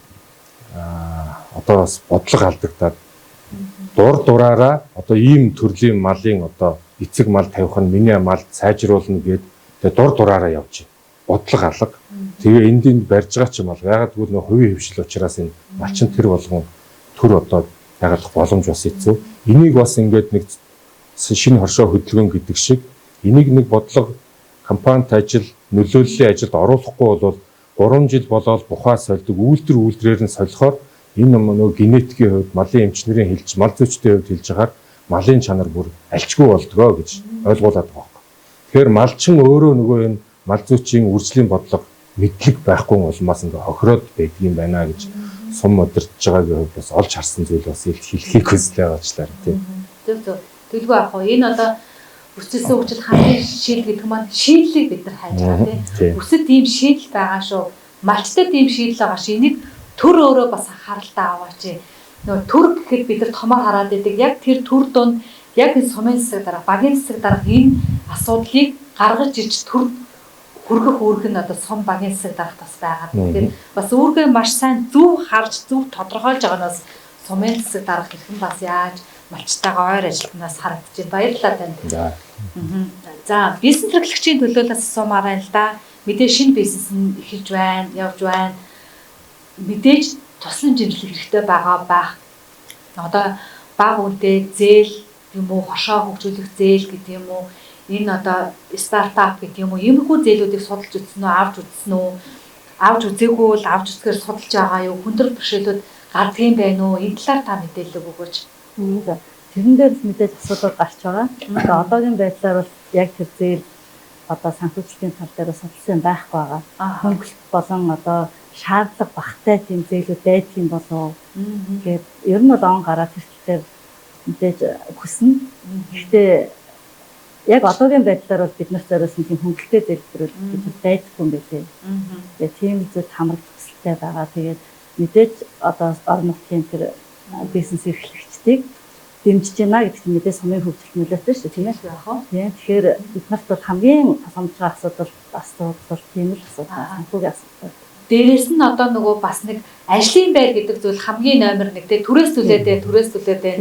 одоо бас бодлого алдагдаад дур дураараа одоо ийм төрлийн малын одоо эцэг мал тавих нь миний мал сайжруулна гээд тэгээ дур дураараа явж байна. Бодлого алга. Тэгээ энд энд барьж байгаа ч юм бол ягаад гэвэл нөх хувийн хөвшил учраас энэ малчин тэр болгон төр одоо дагалдах боломж бас хэцүү. Энийг бас ингээд нэг шинэ хоршоо хөдөлгөөн гэдэг шиг энийг нэг бодлого компанит ажил, нөлөөллийн ажилд оруулахгүй бол 3 жил болоод бухаа сольдог, үйлдвэр үйлдвэрээр нь солихоор энэ нөгөө генетикийн хувьд, малын эмчнэрийн хэлж, мал зүйчдийн хувьд хэлж байгаагаар малын чанар бүр альчгүй болдгоо гэж ойлгуулад байгаа байхгүй. Тэгэхээр малчин өөрөө нөгөө энэ мал зүйчийн үржлийн бодлого мэдлэг байхгүй улмаас ингээ хохироод байдгийн байна гэж сум удирдах байгаагийн хувьд бас олж харсан зүйл бас хэлхийг хүслээ уучлаарай тийм. Зөв зөв. Төлгөө авах уу. Энэ одоо өрсөлсөн хөгжил хамгийн шийдэл гэдэг маань шийдлийг бид нар хайж байгаа тийм. Бүсэд ийм шийдэл байгаа шүү. Малчтад ийм шийдэл байгаа шүү. Энийг төр өөрөө бас анхааралтай аваач. Нөгөө төр гэхэд бид нар томоор хараад идэг. Яг тэр төр донд яг энэ сумын засаг дарга, багийн засаг дарга энэ асуудлыг гаргаж ирж төр хүргэх үүрэг нь одоо сум багийн засаг даргад бас байгаа. Тэгэхээр бас үүргээ маш сайн зөв харж, зөв тодорхойлж байгаа нь бас сумын засаг дарга хэрхэн бас яаж малчтайгаа ойр ажилласнаас харагдаж байна. Баярлалаа танд. За, бизнес эрхлэгчийн төлөөлөөс асуумаар байна л да. Мэдээ шинэ бизнес нь эхэлж байна, явж байна. Мэдээж тусламж имжлэг хэрэгтэй байгаа байх. Одоо бага үнэтэй зээл юм уу, хошоо хөгжүүлэх зээл гэдэг юм уу, энэ одоо стартап гэдэг юм уу, иймэрхүү зээлүүдийг судалж үзсэн үү, авч үзсэн үү? Авч үзээгүй бол авч үзэхээр судалж байгаа юу? Хүндрэл бэрхшээлүүд гардаг юм байна уу? Энэ талаар та мэдээлэл өгөөч. Тэрэн дээр л мэдээж асуудал гарч байгаа. Одоо одоогийн байдлаар бол яг тэр зээл одоо санхүүжилтийн тал дээр судалсан байхгүй байгаа. Хөнгөлт болон одоо шаардлага багтай тийм зээлүүд байдаг юм болов гээд ер нь бол он гараад тэр тал дээр мэдээж хүснэ. Гэхдээ яг одоогийн байдлаар бол бид нарт зориулсан тийм хөнгөлөлттэй зээлбэрүүд гэж байдаггүй юм билээ. Тэгээ тийм зүйл хамрагдах хүсэлтэй байгаа. Тэгээд мэдээж одоо орон нутгийн тэр бизнес эрхлэгчдийг дэмжиж байна гэдэг чинь мэдээ сумын хөгжилт нөлөөтэй шүү дээ, тийм ээ. Тийм. Тэгэхээр бид нарт бол хамгийн тусламжтай асуудал бас тийм л асуудал, санхүүгийн асуудал. Дээрээс нь одоо нөгөө бас нэг ажлын байр гэдэг зүйл хамгийн номер 1 тий, түрээс түлээдээ, түрээс түлээдээ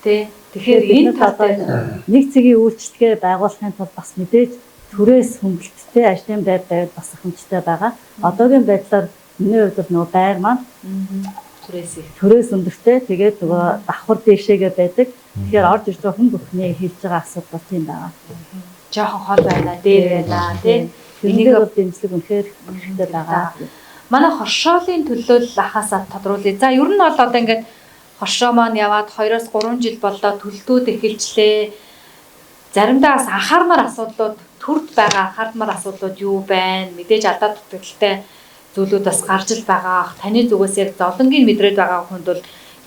тий. Тэгэхээр энэ тал дээр нэг цэгийн үйлчлэгээ байгуулахын тулд бас мэдээж түрээс хөнгөлөлттэй ажлын байр байвал бас хөнгөлөлттэй байгаа. Одоогийн байдлаар миний хувьд бол нөгөө байр маань түрээс өндөртэй, тэгээд нөгөө давхар дээшээгээ байдаг. Тэгэхээр орж ирж байгаа хүн бүхний хэлж байгаа асуудал тийм байгаа. Жохон хол байна, дээр байна тий. Энийг бол дэмжлэг үнэхээр хэрэгтэй байгаа. Манай хоршоолын төлөөлөл ахаасаа тодруулъя. За, ер нь бол одоо ингээд хоршоо маань яваад 2-3 жил боллоо, төлөлтүүд эхэлжлээ. Заримдаа бас анхаармаар асуудлууд, төрд байгаа анхаармаар асуудлууд юу байна? Мэдээж алдаа дутагдaltaй зүйлүүд бас гарч ил байгаа. Таны зүгээс яг зовлонгийн мэдрээд байгаа хүнд бол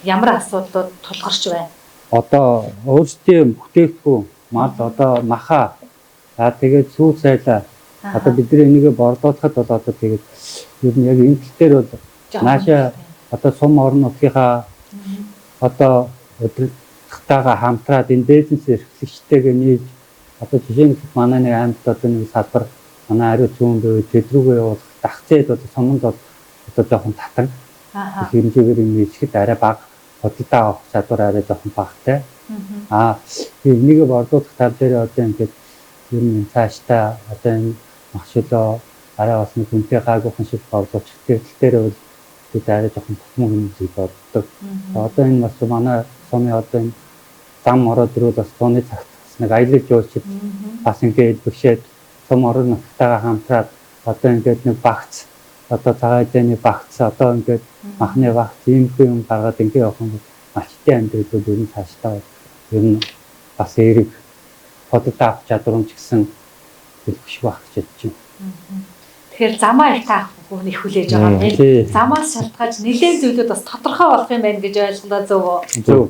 ямар асуудлууд тулгарч байна? Одоо өөрсдийн бүтээгдэхүүн мал одоо маха за тэгээд сүү цайлаа одоо бидний энийг борлуулахад бол одоо тэгээд ер нь яг энэ тал дээр бол наашаа одоо сум орон нутгийнхаа одоо удирдлагатайгаа хамтраад энэ бизнес эрхлэгчтэйгээ нийлж одоо жишээ нь манай нэг аймагт одоо нэг салбар манай ариу зүүн буюу тэд рүүгээ явуулах дах зээл бол суманд бол одоо жоохон татан хэмжээгээр юм хийхэд арай бага, худалдаа авах чадвар арай жоохон багатай. Аа энийг борлуулах тал дээр одоо ингээд ер нь цаашдаа одоо энэ мах шөлөө арай бас нэг үнэтэй гайгүйхан шиг борлуулчих тэр тал дээр бол бид арай жоохон тутмаг юм шиг боддог. Одоо энэ бас манай сумын одоо энэ зам ороод ирвэл бас зуны цагт бас нэг аялал жуулчид бас ингээд бэхшээд сум орон нутгтайгаа хамтраад одоо ингээд нэг багц одоо цагаан эдэний багц одоо ингээд махны багц иймэрхүү юм гаргаад ингээд явах юм бол малчтын амьдрал бол ер нь цаашдаа ер нь бас эерэг худалдаа авах чадвар нь ч гэсэн илүү байх гэж бодож байна. Тэгэхээр замаа их таах хүн их хүлээж байгаа юм байна. Замаас шалтгаалж нэлээд зүйлүүд бас тодорхой болох юм байна гэж ойлголоо, зөв үү? Зөв.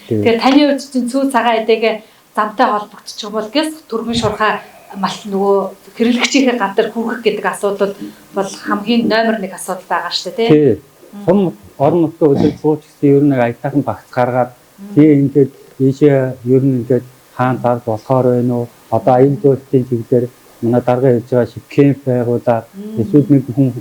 Тэгэхээр таны хувьд чинь цүү цагаан эдэгээ замтай холбогдчих юм бол гэс түргэн шуурхай мал нөгөө хэрэглэгчийнхээ гар дээр хүргэх гэдэг асуудал бол хамгийн номер 1 асуудал байгаа шүү дээ, тий. Сум орон нутгийн хөдөлж бууч гэсэн ер нь аятайхан багц гаргаад тий ингээд ийшээ ер нь ингээд хаан зард болохоор байна уу? Одоо аюул жуулчлалын чиглэлээр манай даргын хэлж байгаа шиг кемп байгуулаад эсвэл нэг хүн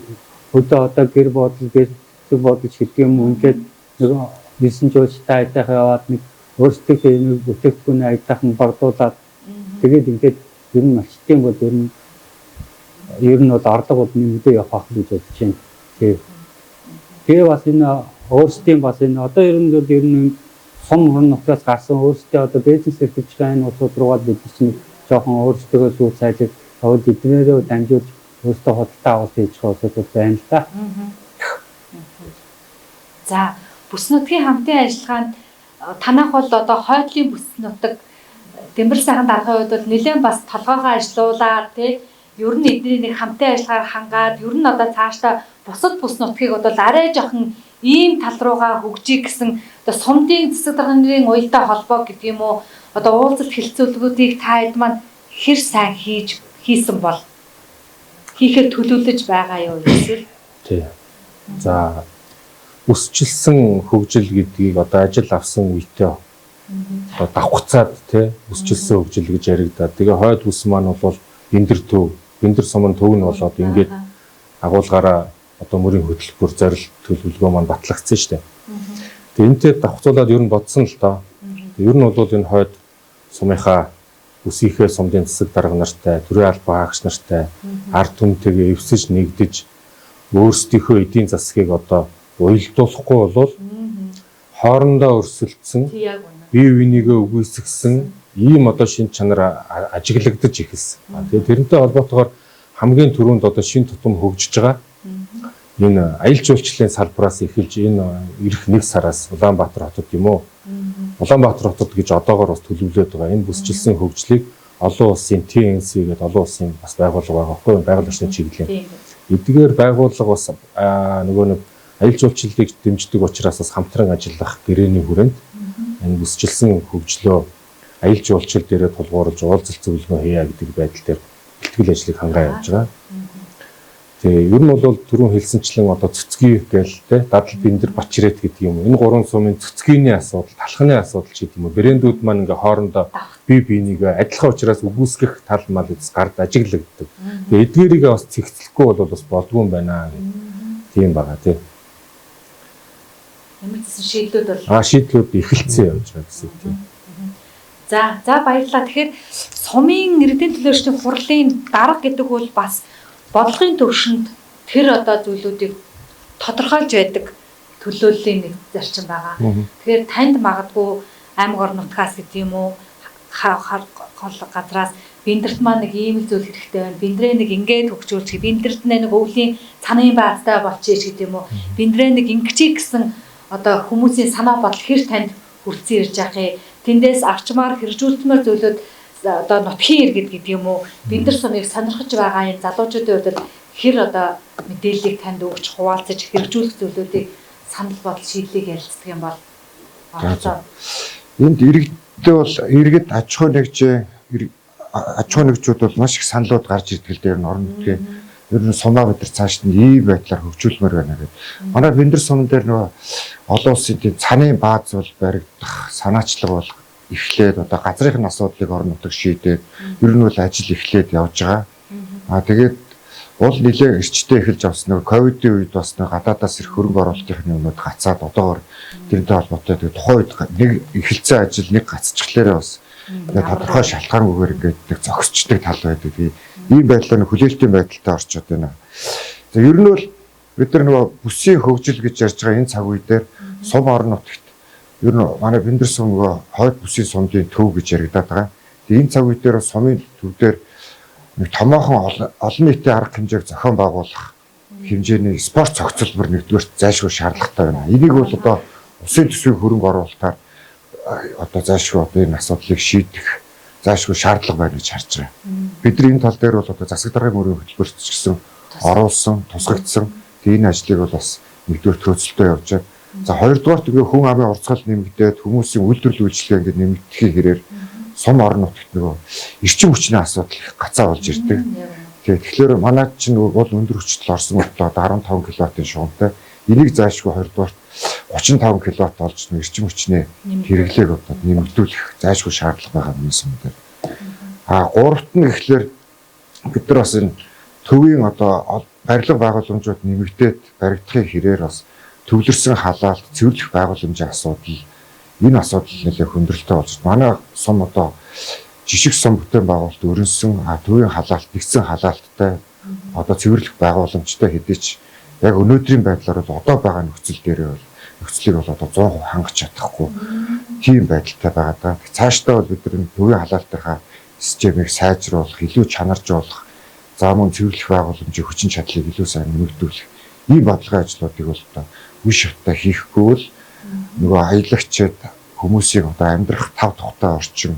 хөдөө одоо гэр бодол гэр зүг бодол гэдэг юм ингээд нэг 9 жуулчтай аятайхан яваад нэг өөрсдийнхээ нэг бүтээгдэхүүний аятайхан бардуулаад тэгээд ингээд ер нь малчтын бол ер нь бол орлого бол нэмэгдээ явах байх гэж бодож байна. Тий. Тэгээ бас энэ өөрсдийн бас энэ одоо ер нь бол ер нь сум орон нутгаас гарсан өөрсдөө одоо бизнес эрхэлж байгаа энэ улсууд руугаа бид чинь жоохон өөрсдөө сүүл сайлж яваад эднээрээ дамжуулж өөрсдөө худалдаа авалт хийж байгаа улсууд бол байна л да. За, бүс нутгийн хамтын ажиллагаанд танах бол одоо хойдлын бүс нутаг Дэмбэр сайхан даргын хувьд бол нэлээд бас толгойгоо ажилуулад тий ер нь эдний нэг хамтын ажиллагаар хангаад ер нь одоо цаашдаа бусад бүс нутгийг одоо арай жоохон ийм тал руугаа хөгжих гэсэн одоо сумдын засаг даргын уялдаа холбоо гэдэг юм уу, одоо уулзалт хэлцүүлгүүдийг та хэд маань хэр сайн хийсэн бол хийхээр төлөвлөж байгаа юу эсвэл? Тий. За, өсчилсэн хөгжил гэдгийг одоо ажил авсан үедээ одоо давхцаад тий өсчилсэн хөгжил гэж яригдаад, тэгээ хойд бүс маань бол Бэндэр төв, Бэндэр сумын төв нь болоод ингээд агуулгаараа одоо мөрийн хөтөлбөр зорилт төлөвлөгөө маань батлагдсан шүү дээ. Тэгээ энэтэй давхцуулаад ер нь бодсон л доо. Ер нь бол энэ хойд сумынхаа бүсийнхээ сумдын засаг дарга нартай, төрийн албан хаагч нартай ард түмтэйгээ эвсэж нэгдэж өөрсдийнхөө эдийн засгийг одоо уялдуулахгүй бол хоорондоо өрсөлдсөн, бие биенийгээ үгүйсгсэн ийм одоо шин чанар ажиглагдаж эхэлсэн. Тэгээ тэрнтэй холбоотойгоор хамгийн түрүүнд одоо шин тутам хөгжиж байгаа энэ аялал жуулчлалын салбараас эхэлж энэ ирэх 1 сараас Улаанбаатар хотод юм уу? Улаанбаатар хотод гэж одоогоор бас төлөвлөд байгаа. Энэ бүсчилсэн хөгжлийг олон улсын TNC гэдэг олон улсын бас байгууллага байгаа байхгүй юу? Байгаль орчны чиглэлийн. Эдгээр байгууллага бас нөгөө нэг аялал жуулчлалыг дэмждэг учраас бас хамтран ажиллах гэрээний хүрээнд энэ бүсчилсэн хөгжлөө аялал жуулчлал дээрээ тулгуурлаж уулзалт зөвлөгөө хийя гэдэг байдал дээр бэлтгэл ажлыг хангаа явж байгаа. Тэгээ ер нь бол түрүүн хэлсэнчлэн одоо цэцгий гээл те дадал Бэндэр Бачрэт гэдэг юм. Энэ гурван сумын цэцгийний асуудал, талхны асуудал ч гэдэг юм уу. Брэндүүд маань ингээ хоорондоо бие биенийгээ адилхан учраас үгүйсгэх тал мал үс гард ажиглагддаг. Тэгээ эдгээрийгээ бас цэгцлэхгүй бол бас болдгүй юм байна гэх тийм байгаа тий. Ямар ч гэсэн шийдлүүд бол шийдлүүд эхэлсэн явж байгаа гэсэн үг тий. За баярлалаа. Тэгэхээр сумын эрдэнэ төлөөлөгчдийн хурлын дарга гэдэг бол бас бодлогын төвшөнд тэр одоо зүйлүүдийг тодорхойлж байдаг төлөөллийн нэг зарчим байгаа. Тэгэхээр танд магадгүй аймаг орон нутгаас гэдэг юм уу, гол газраас Бэндэрт маань нэг ийм л зүйл хэрэгтэй байна. Бэндрээ нэг ингээд хөгжүүлчих, Бэндэрт нэг өвлийн цанын баазтай болчих гэдэг юм уу. Бэндрээ нэг ингэчих гэсэн одоо хүмүүсийн санаа бодол хэр танд хүртсэн ирж байгаа юм. Тэндээс авчмаар хэрэгжүүлтмээр зүйлүүд одоо нутгийн иргэд гэдэг юм уу, Бэндэр сумыг сонирхож байгаа энэ залуучуудын хувьд хэр одоо мэдээллийг танд өгч хуваалцаж хэрэгжүүлэх зүйлүүдийг санал бодол шийдлийг ярилцдаг юм бол оролцоо. Энд иргэдээ бол иргэд аж ахуй нэгжээ аж ахуй нэгжүүд бол маш их саналууд гарч ирдэг л дээ. Ер нь орон нутгийн ер нь сумаа бид нар цааш нь ийм байдлаар хөгжүүлмээр байна гэдэг. Манай Бэндэр сум дээр нөгөө олон улсын тийм цанын бааз бол баригдах санаачлаг бол эхлээд одоо газрын асуудлыг орон нутаг шийдээд ер нь бол ажил эхлээд явж байгаа. Аа тэгээд уул нэлээ эрчтэй эхэлж авсан нөгөө ковидын үед бас нөгөө гадаадаас ирэх хөрөнгө оруулалтын юмнууд гацаад одоогор тэрнтэй холбоотой тэгээд тухайн үед нэг эхэлсэн ажил нэг гацчихлаараа бас ингээд тодорхой шалтгаангүйгээр ингээд нэг зогсчдаг тал байдаг. Тэгээд ийм байдлаар нэг хүлээлтийн байдалтай орчод байна. За ер нь бол бид нар нөгөө бүсийн хөгжил гэж ярьж байгаа энэ цаг үе дээр сум орон нутагт ер нь манай Бэндэр сум нөгөө хойд бүсийн сумдын төв гэж яригадаад байгаа. Тэгээд энэ цаг үе дээр сумын төв дээр нэг томоохон олон нийтийн арга хэмжээг зохион байгуулах хэмжээний спорт цогцлбор нэгдүгээр зайлшгүй шаардлагатай байна. Энийг бол одоо улсын төсвийн хөрөнгө оруулалтаар одоо заашгүй одоо энэ асуудлыг шийдэх заашгүй шаардлага байна гэж харж байгаа. Бид нар энэ тал дээр бол одоо засаг даргын мөрийн хөтөлбөрт ч гэсэн оруулсан, тусгагдсан. Тэгээ энэ ажлыг бол бас нэгдүгээр төөцөлтөө явж байгаа. За хоёрдугаарт ингээ хүн амын урсгал нэмэгдээд хүмүүсийн үйлдвэрлэл үйлчилгээ ингээ нэмэгдэхийн хэрээр сум орон нутагт нөгөө эрчим хүчний асуудал их гацаа болж ирдэг. Тэгэхээр манай чинь бол өндөр хүчтэй орсон мөртлөө одоо 15 кВт-ын шугамтай. Энийг заашгүй хоёрдугаарт 35 кВт олж эрчим хүчний хэрэглээг одоо нэмэгдүүлэх заашгүй шаардлага байгаа юм сум дээр. А гуравт нь гэхлээр бид нар бас энэ төвийн одоо барилга байгууламжууд нэмэгдээд баригдахын хэрээр бас төвлөрсөн халаалт, цэвэрлэх байгууламжийн асуудал, энэ асуудал нэлээд хүндрэлтэй болж байна. Манай сум одоо жишг сум бүтээн байгуулалт өрнөсөн, төвийн халаалт нэгдсэн халаалттай одоо цэвэрлэх байгууламжтай хэдий ч яг өнөөдрийн байдлаар бол одоо байгаа нөхцөл дээрээ бол нөхцөлийг бол одоо 100% хангах чадахгүй тийм байдалтай байгаа даа. Цаашдаа бол бид нар төвийн халаалтынхаа системийг сайжруулах, илүү чанаржуулах, за мөн цэвэрлэх байгууламжийн хүчин чадлыг илүү сайн нэмэгдүүлэх ийм бодлогын ажлуудыг бол одоо үе шаттай хийхгүй бол нөгөө аялагчид хүмүүсийг одоо амьдрах тав тухтай орчин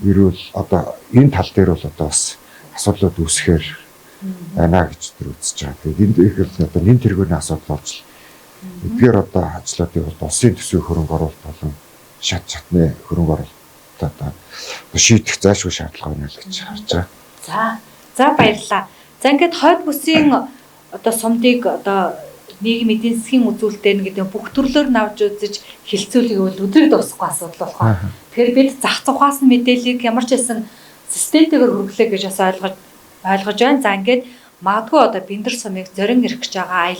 эрүүл одоо энэ тал дээр бол одоо бас асуудлууд үүсэхээр байна гэж тэр үзэж байгаа. Тэгээд энд их л одоо нэн тэргүүний асуудал болж эдгээр одоо ажлуудыг бол улсын төсвийн хөрөнгө оруулалт болон шат шатны хөрөнгө оруулалт одоо шийдэх зайлшгүй шаардлага байна л гэж харж байгаа. За. За баярлалаа. За ингээд хойд бүсийн одоо сумдыг одоо нийгэм эдийн засгийн үзүүлэлтээр гэдэг бүх төрлөөр навж үзэж хилцүүлгийг бол өдрийг дуусахгүй асуудал болох ба. Тэгэхээр бид зах зухаас нь мэдээллийг ямар ч байсан системтэйгээр хүргэлээ гэж бас ойлгож байна. За ингээд магадгүй одоо Бэндэр сумыг зорин ирэх гэж байгаа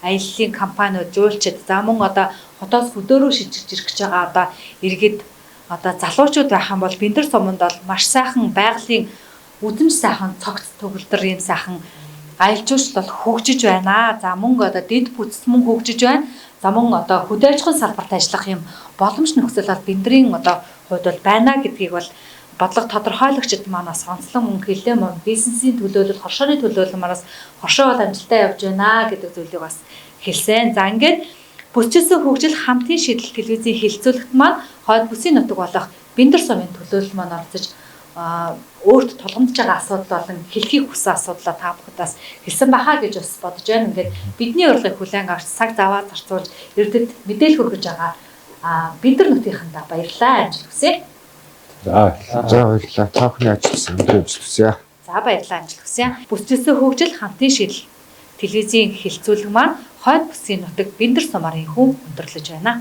аяллын компаниуд, жуулчид, за мөн одоо хотоос хөдөөрөө шилжиж ирэх гэж байгаа одоо иргэд одоо залуучууд байх юм бол Бэндэр суманд бол маш сайхан байгалийн үдэмж сайхан цогц төгөлдөр юм сайхан аялал жуулчлал бол хөгжиж байна. За мөн одоо дэд бүтц мөн хөгжиж байна. За мөн одоо хөдөө аж ахуйн салбарт ажиллах юм боломж нөхцөл бол Бэндрийн одоо хувьд бол байна гэдгийг бол бодлого тодорхойлогчид манаас онцлон мөн хэлээ, мөн бизнесийн төлөөлөл, хоршооны төлөөлөл манаас хоршоо бол амжилттай явж байна гэдэг зүйлийг бас хэлсэн. За ингээд бүсчилсэн хөгжил хамтын шийдэл телевизийн хэлцүүлэгт маань хойд бүсийн нутаг болох Бэндэр сумын төлөөлөл маань оролцож өөрт тулгамдж байгаа асуудал болон хэлхийг хүссэн асуудлаа та бүхэндээс хэлсэн байхаа гэж бас бодож байна. Ингээд бидний урилгыг хүлээн авч цаг заваа зарцуулж эрдэд мэдээлэл хүргэж байгаа Бэндэр нутгийнхандаа баярлалаа. Амжилт хүсье. За баярлалаа. Та бүхний ажилласан өндөр амжилт хүсье. За баярлалаа, амжилт хүсье. Бүсчилсэн хөгжил хамтын шийдэл телевизийн хэлцүүлэг маань хойд бүсийн нутаг Бэндэр сумаар инхүү өндөрлөж байна.